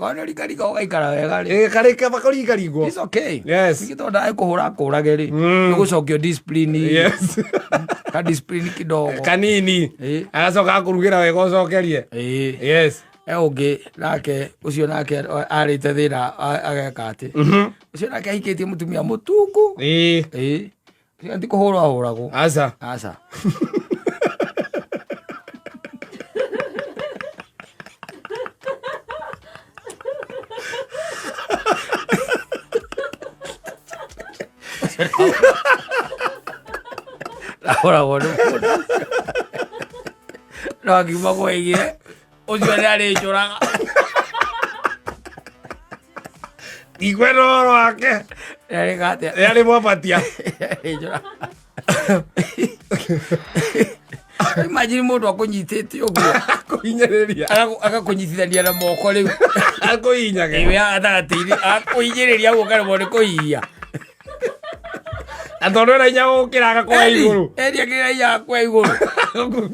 Korwo nĩ ũringaringa ũgaikara wega rĩ. Ĩ, karĩ kaba kũringaringwo. It's okay. Yes. Ningĩ tondũ ndagĩkũhũra akũrage rĩ. Nĩ gũcokio discipline. Yes. Ka discipline kidogo. Kanini. Ĩ. Agacoka akũrugĩra wega ũcokerie. Ĩ. Yes. E ũngĩ nake ũcio nake arĩte thĩna ageka atĩ. Ũcio nake ahikĩtie mũtumia mũtungu. Ĩ. Ĩ. Ũcio ti kũhũrwo ahũragwo. Aca. Aca. Ahũragwo nĩ mũndũ ũcio. No akiuma kwĩgire ũcio nĩ arĩnjũraga. Ndikwenda ũhoro wake. Nĩ arĩka atĩa? Nĩ arĩ mwabatia. Arĩnjũraga. Imagine mũndũ akũnyitĩte ũguo Akũhinyĩrĩria. Agakũnyitithania na moko rĩu Akũhinyage. ĩwe gatagatĩ-inĩ akũhinyĩrĩria ũguo karemwo nĩ kũhihia. Na tondũ ena hinya gũkĩra agakoya igũrũ. Eri akĩra hinya akwa igũrũ.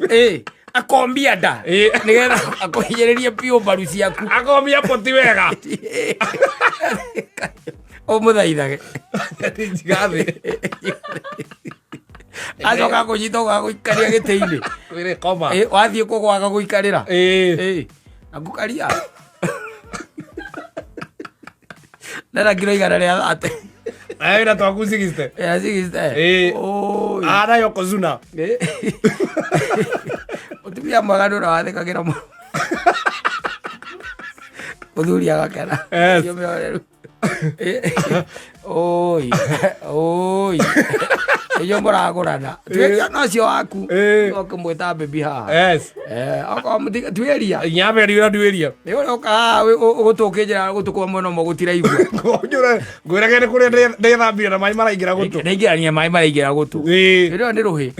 Ĩ, akombia nda Ĩ. nĩgetha akũhinyĩrĩrie biũ mbaru ciaku. Akomia poti wega. Ũmũthaithage. Njiga thĩ. Acoka akũnyita ũguo agũikaria gĩtĩ-inĩ. Kwĩrĩ koma. Ĩ, wathiĩ kũgwa agagũikarĩra. Ĩ. Ĩ, agũkaria. Nena kiro 130. Aya wĩra twaku 60. Ya 60. Ĩ. Oi. Ara Yokozuna. Ĩ. Mũtumia mwega nĩ ũrĩa wathĩkagĩra mũno. Mũthuri agakena. Yes. Ũcio mĩhoreru. Ĩ. Oi. Oi. Inyuĩ mũragũrana. Tuĩria na ũcio waku. Ĩ. No kũmwĩta baby haha. Yes. Eh, okorwo tuĩria. Nyambe ndiwĩra nduĩria. Nĩ ũrĩa ũka haha gũtũ ũkĩnjĩra gũtũ kwa mwena ũmwe gũtiraigua. Ngũnjũre ngwĩrage nĩ kũrĩa ndĩthambire na maĩ maraingĩra gũtũ. Ndaingĩrania maĩ maraingĩra gũtũ. Ĩ. Ĩrĩa nĩ rũhĩ.